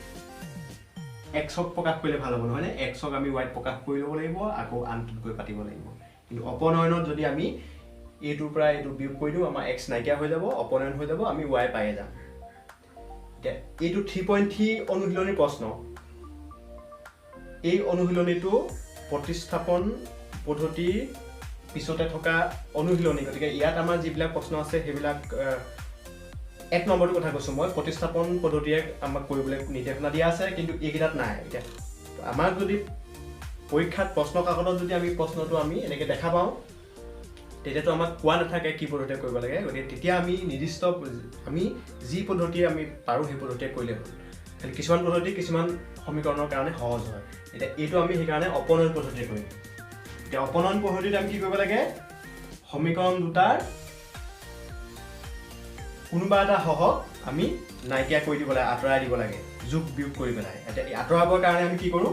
A: এক্সক প্ৰকাশ কৰিলে ভাল হ'ব নহয়নে? এক্সক আমি ৱাইত প্ৰকাশ কৰি ল'ব লাগিব, আকৌ আনটোত গৈ পাতিব লাগিব। কিন্তু অপনয়নত যদি আমি এইটোৰ পৰা এইটো বিয়োগ কৰি দিওঁ, আমাৰ এক্স নাইকিয়া হৈ যাব, অপনয়ন হৈ যাব, আমি ৱাই পায়ে যাম। এতিয়া এইটো 3.3 অনুশীলনীৰ প্ৰশ্ন। এই অনুশীলনীটো প্ৰতিস্থাপন পদ্ধতিৰ পিছতে থকা অনুশীলনী, গতিকে ইয়াত আমাৰ যিবিলাক প্ৰশ্ন আছে সেইবিলাক এক নম্বৰটো কথা কৈছোঁ মই, প্ৰতিস্থাপন পদ্ধতিৰে আমাক কৰিবলৈ নিৰ্দেশনা দিয়া আছে, কিন্তু এইকেইটাত নাই। এতিয়া আমাক যদি পৰীক্ষাত প্ৰশ্ন কাকতত যদি আমি প্ৰশ্নটো আমি এনেকৈ দেখা পাওঁ, তেতিয়াতো আমাক কোৱা নাথাকে কি পদ্ধতিৰে কৰিব লাগে। গতিকে তেতিয়া আমি নিৰ্দিষ্ট আমি যি পদ্ধতিৰে আমি পাৰোঁ সেই পদ্ধতিৰে কৰিলে হ'ল। খালি কিছুমান পদ্ধতি কিছুমান সমীকৰণৰ কাৰণে সহজ হয়। এতিয়া এইটো আমি সেইকাৰণে অপনয়ন পদ্ধতিৰে কৰিম। এতিয়া অপনয়ন পদ্ধতিত আমি কি কৰিব লাগে, সমীকৰণ দুটাৰ কোনোবা এটা সহগ আমি নাইকিয়া কৰি দিব লাগে, আঁতৰাই দিব লাগে, যোগ বিয়োগ কৰি পেলাই। এতিয়া এই আঁতৰাবৰ কাৰণে আমি কি কৰোঁ,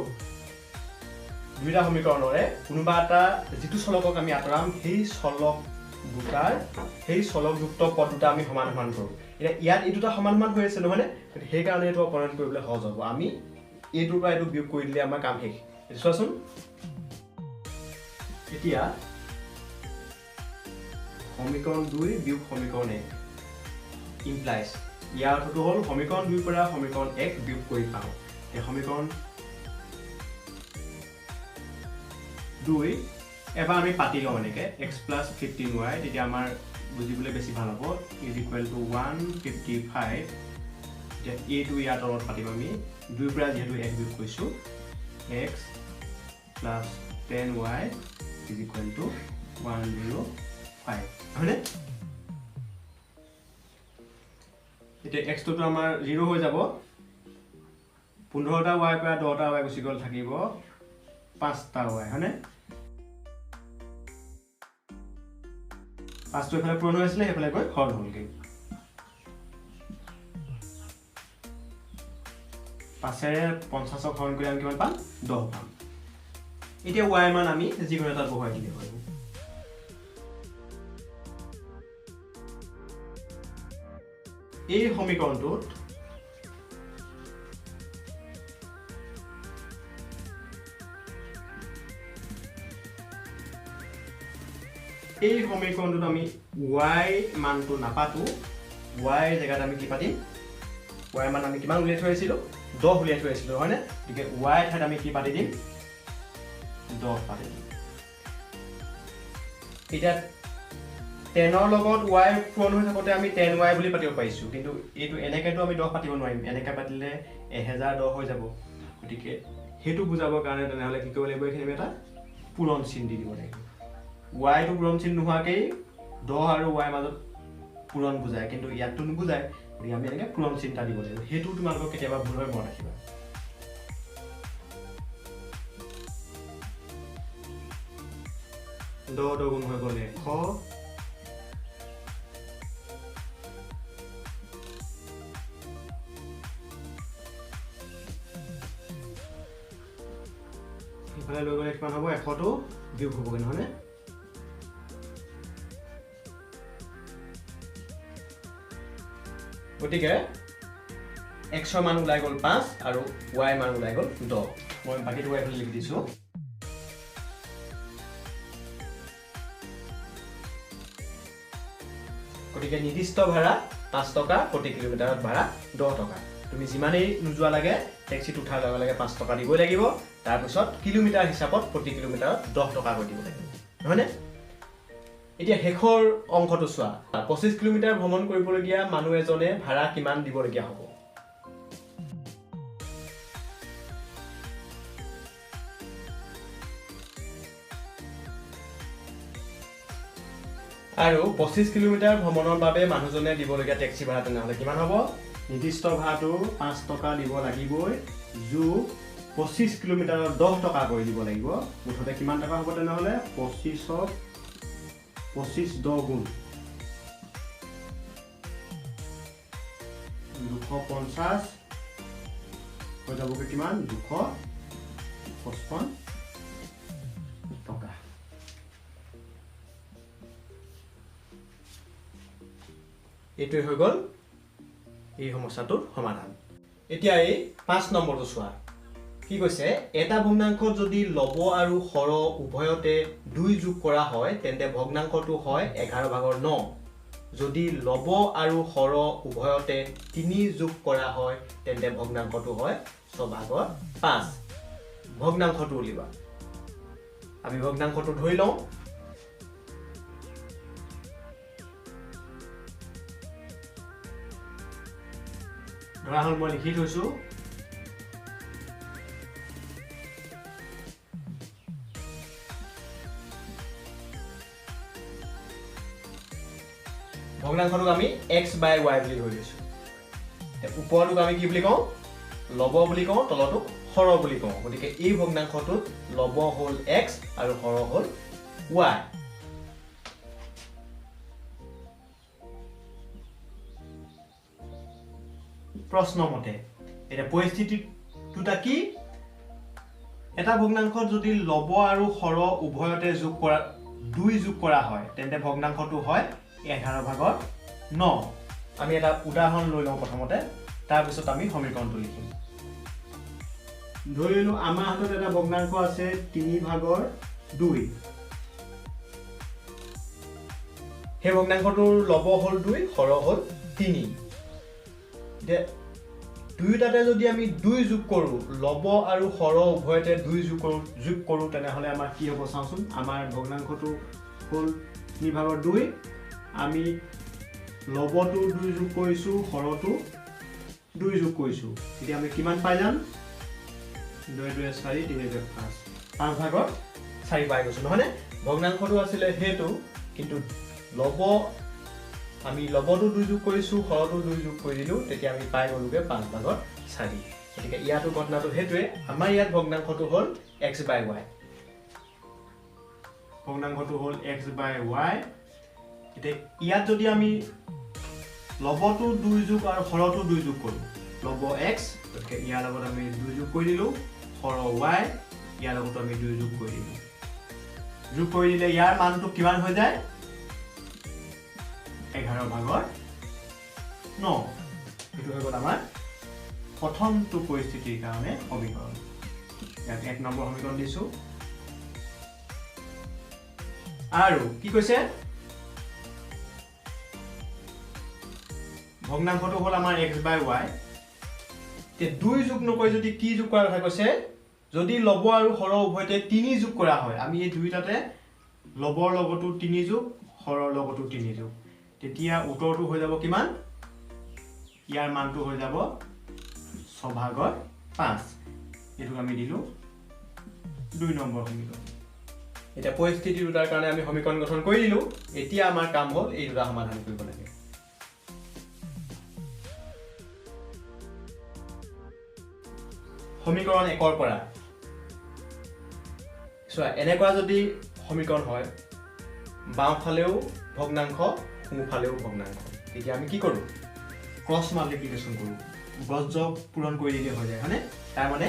A: দুইটা সমীকৰণৰে কোনোবা এটা যিটো চলকক আমি আঁতৰাম সেই চলক দুটাৰ সেই চলকযুক্ত পদ দুটা আমি সমান সমান কৰোঁ। এতিয়া ইয়াত এই দুটা সমান সমান হৈ আছে নহয়নে, সেইকাৰণে এইটো অপনয়ন কৰিবলৈ সহজ হ'ব। আমি এইটোৰ পৰা এইটো বিয়োগ কৰি দিলে আমাৰ কাম শেষ। চোৱাচোন, এতিয়া সমীকৰণ 2 বিয়োগ সমীকৰণ 1 ইমপ্লাইজ, ইয়াৰ অৰ্থটো হ'ল সমীকৰণ 2 পৰা সমীকৰণ 1 বিয়োগ কৰি পাওঁ। এই সমীকৰণ 2 এবাৰ আমি পাতি লওঁ এনেকৈ, এক্স প্লাছ 15y, তেতিয়া আমাৰ বুজিবলৈ বেছি ভাল হ'ব, is equal to 155। এতিয়া এইটো ইয়াৰ তলত পাতিম আমি, 2 পৰা যিহেতু 1 বিয়োগ কৰিছোঁ, x plus 10y is equal to 105, হয়নে? এতিয়া এক্সটোতো আমাৰ 0 হৈ যাব, 15টা ৱাইৰ পৰা 10টা ৱাই গুচি গ'ল, থাকিব 5টা ৱাই, হয়নে? 5টো এইফালে পূৰণ হৈ আছিলে, সেইফালে গৈ হৰণ হ'লগৈ। 5-ৰে 50ক হৰণ কৰি আমি কিমান পাম? 10 পাম। এতিয়া ৱাই মান আমি যিকোনো এটাত বহুৱাই দিলে হ'ল। এই সমীকৰণটোত আমি ৱাই মানটো নাপাতো, ৱাইৰ জেগাত আমি কি পাতিম? ৱাই মান আমি কিমান উলিয়াই থৈ আহিছিলোঁ? 10 উলিয়াই থৈ আহিছিলোঁ, হয়নে? গতিকে ৱাই ঠাইত আমি কি পাতি দিম? 10 পাতি দিম। এতিয়া 10ৰ লগত ৱাই পূৰণ হৈ থাকোঁতে আমি 10y বুলি পাতিব পাৰিছোঁ, কিন্তু এইটো এনেকৈতো আমি 10 পাতিব নোৱাৰিম, এনেকৈ পাতিলে 1010 হৈ যাব। গতিকে সেইটো বুজাবৰ কাৰণে তেনেহ'লে কি কৰিব লাগিব? এইখিনি আমি এটা পূৰণ চিন দি দিব লাগিব। ৱাইটো পূৰণ চিন নোহোৱাকেই 10 আৰু ৱাইৰ মাজত পূৰণ বুজায়, কিন্তু ইয়াততো নুবুজায়, গতিকে আমি এনেকৈ পূৰণ চিন এটা দিব লাগিব। সেইটো তোমালোকক কেতিয়াবা ভুল হৈ মনত ৰাখিবা। দহ দহ গুণ হৈ গ'ল 100, সেইফালে লৈ গ'লে কিমান হ'ব? 100টো বিয়োগ হ'বগৈ, নহয়নে? গতিকে এক্সৰ মান ওলাই গ'ল 5 আৰু ৱাই মান ওলাই গ'ল 10। মই বাকীটো এইফালে লিখি দিছোঁ। গতিকে নিৰ্দিষ্ট ভাড়া 5 টকা, প্ৰতি কিলোমিটাৰত ভাড়া 10 টকা। তুমি যিমানেই নোযোৱা লাগে, টেক্সিত উঠাৰ লগে লগে 5 টকা দিবই লাগিব, তাৰপিছত কিলোমিটাৰ হিচাপত প্ৰতি কিলোমিটাৰত 10 টকাকৈ দিব লাগিব, নহয়নে? এতিয়া শেষৰ অংশটো চোৱা, 25 কিলোমিটাৰ ভ্ৰমণ কৰিবলগীয়া মানুহ এজনে ভাড়া কিমান দিবলগীয়া হ'ব? আৰু 25 কিলোমিটাৰ ভ্ৰমণৰ বাবে মানুহজনে দিবলগীয়া টেক্সি ভাড়া তেনেহ'লে কিমান হ'ব? নিৰ্দিষ্ট ভাড়াটো 5 টকা দিব লাগিবই, যোগ 25 কিলোমিটাৰত 10 টকা কৰি দিব লাগিব, মুঠতে কিমান টকা হ'ব তেনেহ'লে? 25ক 25 10 গুণ 250 হৈ যাবগৈ কিমান? 255 টকা। এইটোৱে হৈ গ'ল এই সমস্যাটোৰ সমাধান। এতিয়া এই 5 নম্বৰটো চোৱা, কি কৈছে? এটা ভগ্নাংশত যদি লব আৰু হৰ উভয়তে 2 যোগ কৰা হয়, তেন্তে ভগ্নাংশটো হয় 11/9। যদি লব আৰু হৰ উভয়তে 3 যোগ কৰা হয়, তেন্তে ভগ্নাংশটো হয় 6/5। ভগ্নাংশটো উলিওৱা। আমি ভগ্নাংশটো ধৰি লওঁ। ধৰা হ'ল মই লিখি থৈছোঁ, ভগ্নাংশটোক আমি এক্স বাই ৱাই বুলি ধৰি লৈছোঁ। ওপৰটোক আমি কি বুলি কওঁ? লব বুলি কওঁ, তলটোক হৰ বুলি কওঁ। গতিকে এই ভগ্নাংশটোত লব হ'ল এক্স আৰু হৰ হ'ল ৱাই। প্ৰশ্নমতে এতিয়া পৰিস্থিতি দুটা কি? এটা ভগ্নাংশত যদি লব আৰু হৰ উভয়তে যোগ কৰা 2 যোগ কৰা হয়, তেন্তে ভগ্নাংশটো হয় 11/9। আমি এটা উদাহৰণ লৈ লওঁ প্ৰথমতে, তাৰপিছত আমি সমীকৰণটো লিখিম। ধৰি ললোঁ আমাৰ হাতত এটা ভগ্নাংশ আছে 3/2। সেই ভগ্নাংশটোৰ লব হ'ল 2, হৰ হ'ল 3। এতিয়া দুয়োটাতে যদি আমি 2 যোগ কৰোঁ, লব আৰু হৰ উভয়তে 2 যোগ কৰোঁ, তেনেহ'লে আমাৰ কি হ'ব চাওঁচোন। আমাৰ ভগ্নাংশটো হ'ল 3/2, আমি লবটো 2 যোগ কৰিছোঁ, হৰটো 2 যোগ কৰিছোঁ, তেতিয়া আমি কিমান পাই যাম? 2 2 4, 3 2 5, 5/4 পাই গৈছোঁ, নহয়নে? ভগ্নাংশটো আছিলে সেইটো, কিন্তু লব আমি লবটো 2 যোগ কৰিছোঁ, হৰটো 2 যোগ কৰি দিলোঁ, তেতিয়া আমি পাই গ'লোগৈ 5/4। গতিকে ইয়াতো ঘটনাটো সেইটোৱে। আমাৰ ইয়াত ভগ্নাংশটো হ'ল x/y, ভগ্নাংশটো হ'ল x/y। এতিয়া ইয়াত যদি আমি লবটো 2 যোগ আৰু হৰটো 2 যোগ কৰোঁ, লব x, গতিকে ইয়াৰ লগত আমি 2 যোগ কৰি দিলোঁ, হৰ y, ইয়াৰ লগতো আমি 2 যোগ কৰি দিলোঁ। যোগ কৰি দিলে ইয়াৰ মানটো কিমান হৈ যায়? 11/9। এইটো হৈ গ'ল আমাৰ প্ৰথমটো পৰিস্থিতিৰ কাৰণে সমীকৰণ। ইয়াত 1 নম্বৰ সমীকৰণ দিছোঁ। আৰু কি কৈছে? ভগ্নাংশটো হ'ল আমাৰ x/y। এতিয়া 2 যোগ নকৰি যদি কি যোগ কৰাৰ কথা কৈছে? যদি লব আৰু হৰ উভয়তে 3 যোগ কৰা হয়, আমি এই দুয়োটাতে লবৰ লগতো 3 যোগ, হৰৰ লগতো 3 যোগ, তেতিয়া উত্তৰটো হৈ যাব কিমান? ইয়াৰ মানটো হৈ যাব 6/5। এইটোক আমি দিলোঁ 2 নম্বৰ সমীকৰণ। এতিয়া পৰিস্থিতি দুটাৰ কাৰণে আমি সমীকৰণ গঠন কৰি দিলোঁ। এতিয়া আমাৰ কাম হ'ল এই দুটা সমাধান কৰিব লাগে। সমীকৰণ 1ৰ পৰা চোৱা, এনেকুৱা যদি সমীকৰণ হয়, বাওঁফালেও ভগ্নাংশ, সোঁফালেও ভগ্নাংশ, তেতিয়া আমি কি কৰোঁ? ক্ৰছ মাল্টিপ্লিকেশ্যন কৰোঁ, বজ্ৰ পূৰণ কৰি দিলে হৈ যায়, হয়নে? তাৰমানে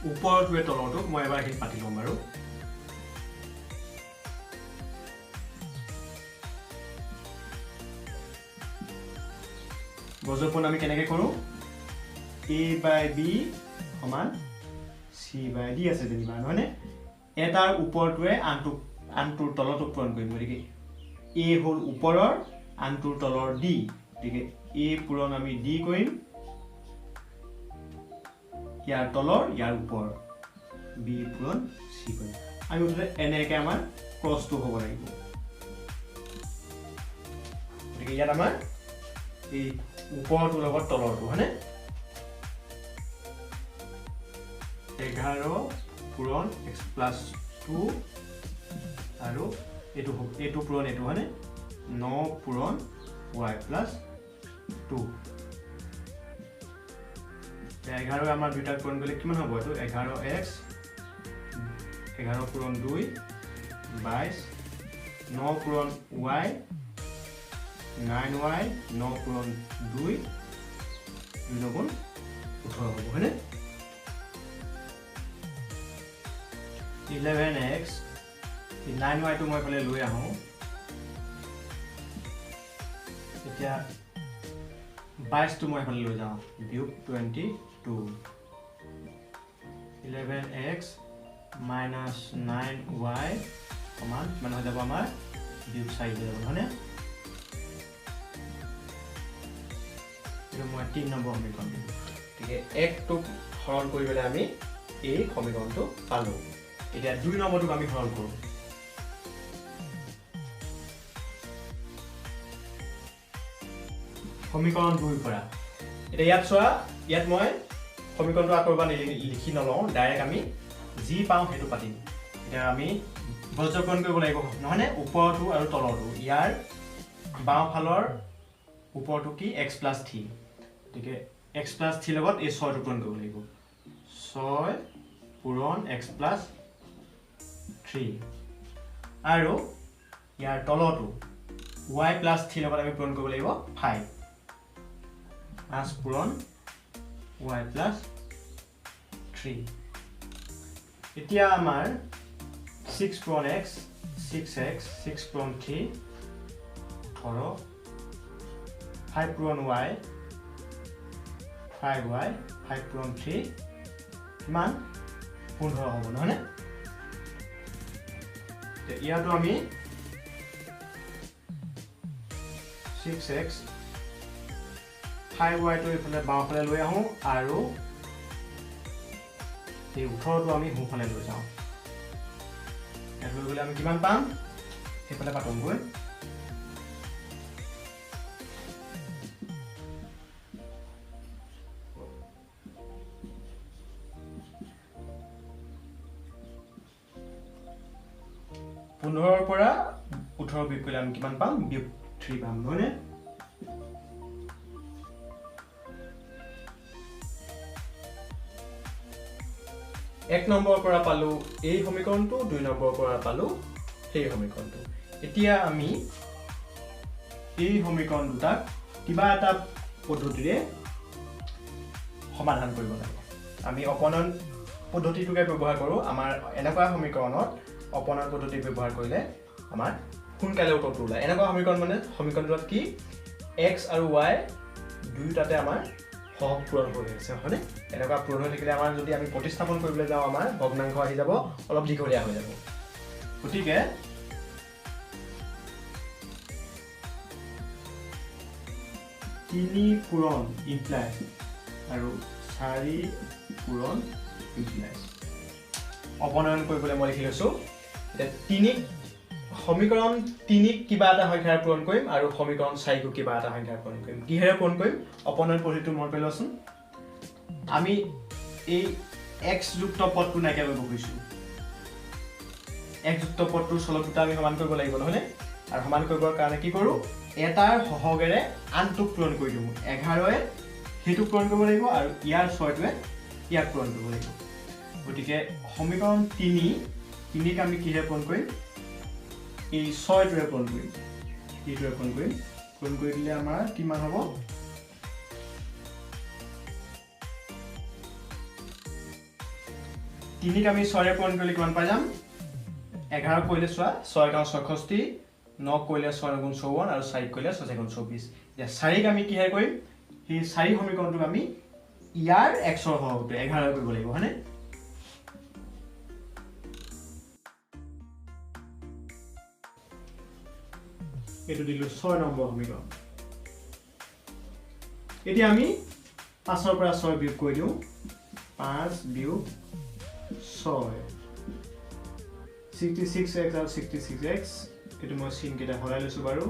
A: ওপৰটোৱে তলৰটোক, মই এবাৰ এইখিনি পাতি ল'ম বাৰু। বজ্ৰ পূৰণ আমি কেনেকৈ কৰোঁ? a/b সমান c/d আছে যেনিবা, নহয়নে? এটাৰ ওপৰটোৱে আনটোৰ তলটোক পূৰণ কৰিম, গতিকে a হ'ল ওপৰৰ, আনটোৰ তলৰ d, গতিকে a পূৰণ আমি d কৰিম, ইয়াৰ তলৰ, ইয়াৰ ওপৰ, b পূৰণ c কৰিম। আমি মুঠতে এনেকৈ আমাৰ ক্ৰছটো হ'ব লাগিব। গতিকে ইয়াত আমাৰ এই ওপৰটোৰ লগত তলৰটো, হয়নে? 11 পূৰণ x + 2 আৰু এইটো পূৰণ এইটো, হয়নে? 9 পূৰণ y + 2। 11 আমাৰ দুইটাক পূৰণ কৰিলে কিমান হ'ব? এইটো 11x, 11 পূৰণ 2 22, 9 পূৰণ y 9y, 9 পূৰণ 2 2 নগুণ 18 হ'ব, হয়নে? 11x, 9yটো মই এইফালে লৈ আহোঁ। এতিয়া 22টো মই এইফালে লৈ যাওঁ, বিয়োগ 22। 11x - 9y সমান কিমান হৈ যাব আমাৰ? বিয়োগ 4 হৈ যাব, নহয়নে? এইটো মই 3 নম্বৰ সমীকৰণ দিলোঁ। গতিকে 1টোক সৰল কৰি পেলাই আমি এই সমীকৰণটো পালোঁ। এতিয়া 2 নম্বৰটোক আমি সৰল কৰোঁ। সমীকৰণ 2ৰ পৰা এতিয়া ইয়াত চোৱা, ইয়াত মই সমীকৰণটো আকৌ এবাৰ লিখি নলওঁ, ডাইৰেক্ট আমি যি পাওঁ সেইটো পাতিম। এতিয়া আমি বজ্ৰপূৰণ কৰিব লাগিব, নহয়নে? ওপৰটো আৰু তলৰটো। ইয়াৰ বাওঁফালৰ ওপৰটো কি? x + 3। গতিকে x + 3 লগত এই 6টো পূৰণ কৰিব লাগিব। 6 পূৰণ x + 3 আৰু ইয়াৰ তলৰটো y + 3 লগত আমি পূৰণ কৰিব লাগিব 5। 5 পূৰণ y + 3। এতিয়া আমাৰ 6 পূৰণ x, 6x, 6 পূৰণ 3 18, 5 পূৰণ y, 5y, 5 পূৰণ 3 কিমান 15 হ'ব নহয়নে? ইয়াতো আমি 6x 5y টো এইফালে বাওঁফালে লৈ আহোঁ আৰু এই 18টো আমি সোঁফালে লৈ যাওঁ। ইয়াত লৈ গ'লে আমি কিমান পাম সেইফালে পাতোঁগৈ। পোন্ধৰৰ পৰা 18 বিয়োগ কৰিলে আমি কিমান পাম? বিয়োগ 3 পাম নহয়নে? এক নম্বৰৰ পৰা পালো এই সমীকৰণটো, দুই নম্বৰৰ পৰা পালো সেই সমীকৰণটো। এতিয়া আমি এই সমীকৰণ দুটাক কিবা এটা পদ্ধতিৰে সমাধান কৰিব লাগে। আমি অপনয়ন পদ্ধতিটোকে ব্যৱহাৰ কৰোঁ। আমাৰ এনেকুৱা সমীকৰণত অপনয়ন পদ্ধতি ব্যৱহাৰ কৰিলে আমাৰ সোনকালে উত্তৰটো ওলায়। এনেকুৱা সমীকৰণ মানে সমীকৰণটোত কি এক্স আৰু ৱাই দুয়োটাতে আমাৰ সহগ পূৰণ হৈ আছে হয়নে? এনেকুৱা পূৰণ হৈ থাকিলে আমাৰ যদি আমি প্ৰতিস্থাপন কৰিবলৈ যাওঁ আমাৰ ভগ্নাংশ আহি যাব, অলপ দীঘলীয়া হৈ যাব। গতিকে তিনি পূৰণ ইমপ্লাই আৰু চাৰি পূৰণ ইমপ্লাই অপনয়ন কৰিবলৈ মই লিখি লৈছোঁ। এতিয়া তিনিক সমীকৰণ তিনিক কিবা এটা সংখ্যাৰে পূৰণ কৰিম আৰু সমীকৰণ চাৰিকো কিবা এটা সংখ্যাৰে পূৰণ কৰিম। কিহেৰে পূৰণ কৰিম? অপনয়ন পদ্ধতিটো মনত পেলোৱাচোন। আমি এই এক্সযুক্ত পদটো নাইকিয়া কৰিব খুজিছোঁ। এক্সযুক্ত পদটোৰ চলক দুটা আমি সমান কৰিব লাগিব নহয়নে? আৰু সমান কৰিবৰ কাৰণে কি কৰোঁ? এটাৰ সহগেৰে আনটোক পূৰণ কৰি দিওঁ। 11 সেইটো পূৰণ কৰিব লাগিব আৰু ইয়াৰ 6টোৱে ইয়াক পূৰণ কৰিব লাগিব। গতিকে সমীকৰণ তিনিক আমি কিহেৰে পূৰণ কৰিম? এই 6টোৰে পূৰণ কৰিম। এইটোৰে পূৰণ কৰিম। পূৰণ কৰি দিলে আমাৰ কিমান হ'ব? তিনিক আমি 6ৰে পূৰণ কৰিলে কিমান পাই যাম? 11 কৰিলে চোৱা 6 গাঁও 66, 9 কৰিলে 6 গুণ 54 আৰু 4 কৰিলে 6 গুণ 24। এতিয়া 4ক আমি কিহেৰে কৰিম? সেই 4 সমীকৰণটোক আমি ইয়াৰ এক্সৰ সহগটো 11 কৰিব লাগিব হয়নে? এইটো দিলোঁ 6 নম্বৰ সমীকৰণ। এতিয়া আমি 5ৰ পৰা 6 বিয়োগ কৰি দিওঁ। 5 বিয়োগ 6 66x আৰু 66x, এইটো মই চিনকেইটা সলাই লৈছোঁ বাৰু।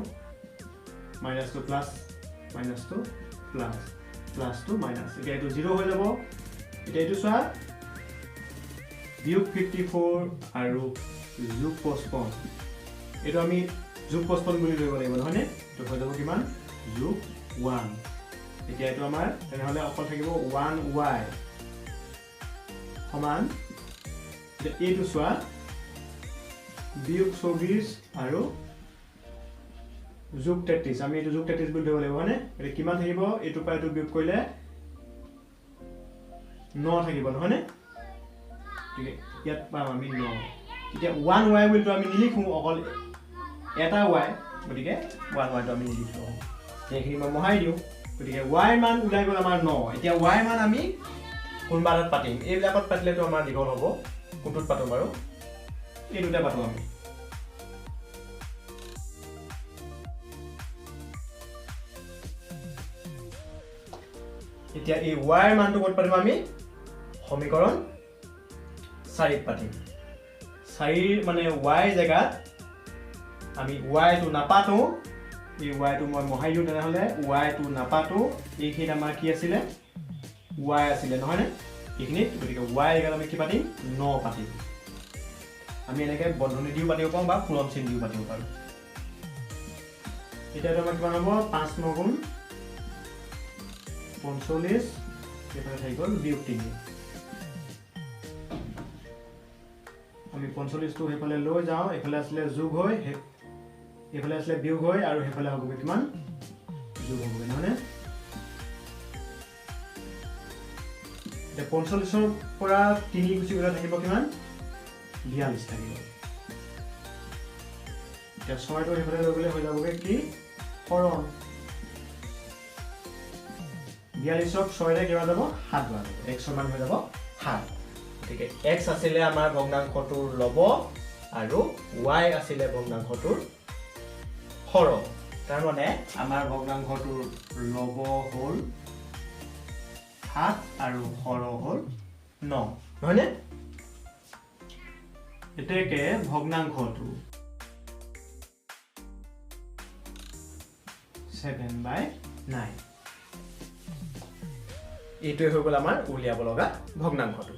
A: মাইনাছটো প্লাছ, মাইনাছটো প্লাছ, প্লাছটো মাইনাছ। এতিয়া এইটো 0 হৈ যাব। এতিয়া এইটো চোৱা বিয়োগ 54 আৰু যোগ 55, এইটো আমি যোগ 55 বুলি ধৰিব লাগিব নহয়নে? এইটো হৈ যাব কিমান? যোগ 1। এতিয়া এইটো আমাৰ তেনেহ'লে অকল থাকিব 1y সমান, এতিয়া এইটো চোৱা বিয়োগ 24 আৰু যোগ 33, আমি এইটো যোগ 33 বুলি ধৰিব লাগিব হয়নে? এতিয়া কিমান থাকিব? এইটোৰ পৰা এইটো বিয়োগ কৰিলে 9 থাকিব নহয়নে? গতিকে ইয়াত পাম আমি 9। এতিয়া 1y বুলিতো আমি নিলিখোঁ, অকল এটা y, গতিকে 1yটো আমি নিলিখোঁ, সেইখিনি মই মহাই দিওঁ। গতিকে y মান ওলাই গ'ল আমাৰ 9। এতিয়া y মান আমি কোনোবা এটাত পাতিম। এইবিলাকত পাতিলেতো আমাৰ দীঘল হ'ব। কোনটোত পাতোঁ বাৰু? এই দুটা পাতোঁ আমি। এতিয়া এই y মানটো ক'ত পাতিম আমি? সমীকৰণ 4ত পাতিম। 4 মানে y জেগাত আমি yটো নাপাতোঁ, এই yটো মই মহাই দিওঁ। তেনেহ'লে yটো নাপাতোঁ, এইখিনিত আমাৰ কি আছিলে? y আছিলে নহয়নে এইখিনিত? গতিকে y জেগাত আমি কি পাতিম? 9 পাতিম। আমি এনেকৈ বন্ধনী দিও পাতিব পাৰোঁ বা পূৰণ চিন দিও পাতিব পাৰোঁ। এতিয়া আমাৰ কিমান হ'ব? 5 9 গুণ 45, এইফালে থাকি গ'ল বিয়োগ 3। আমি 45টো সেইফালে লৈ যাওঁ, এইফালে আছিলে যোগ হৈ, এইফালে আছিলে বিয়োগ হৈ, আৰু সেইফালে হ'বগৈ কিমান? যোগ হ'বগৈ নহয়নে? এতিয়া 45ৰ পৰা 3 গুচি গ'লে থাকিব কিমান? 42 থাকিব। এতিয়া 6টো সেইফালে লৈ গ'লে হৈ যাবগৈ কি? হৰণ। 42ক 6ৰে কিমান যাব? 7 বাৰ যাব। এক্সৰ মান হৈ যাব 7। গতিকে এক্স আছিলে আমাৰ ভগ্নাংশটোৰ লব আৰু ৱাই আছিলে ভগ্নাংশটোৰ হৰ। তাৰমানে আমাৰ ভগ্নাংশটোৰ লব হ'ল 7 আৰু হৰ হ'ল 9, নহয়নে? এতেকে ভগ্নাংশটো 7/9। এইটোৱে হৈ গ'ল আমাৰ উলিয়াব লগা ভগ্নাংশটো।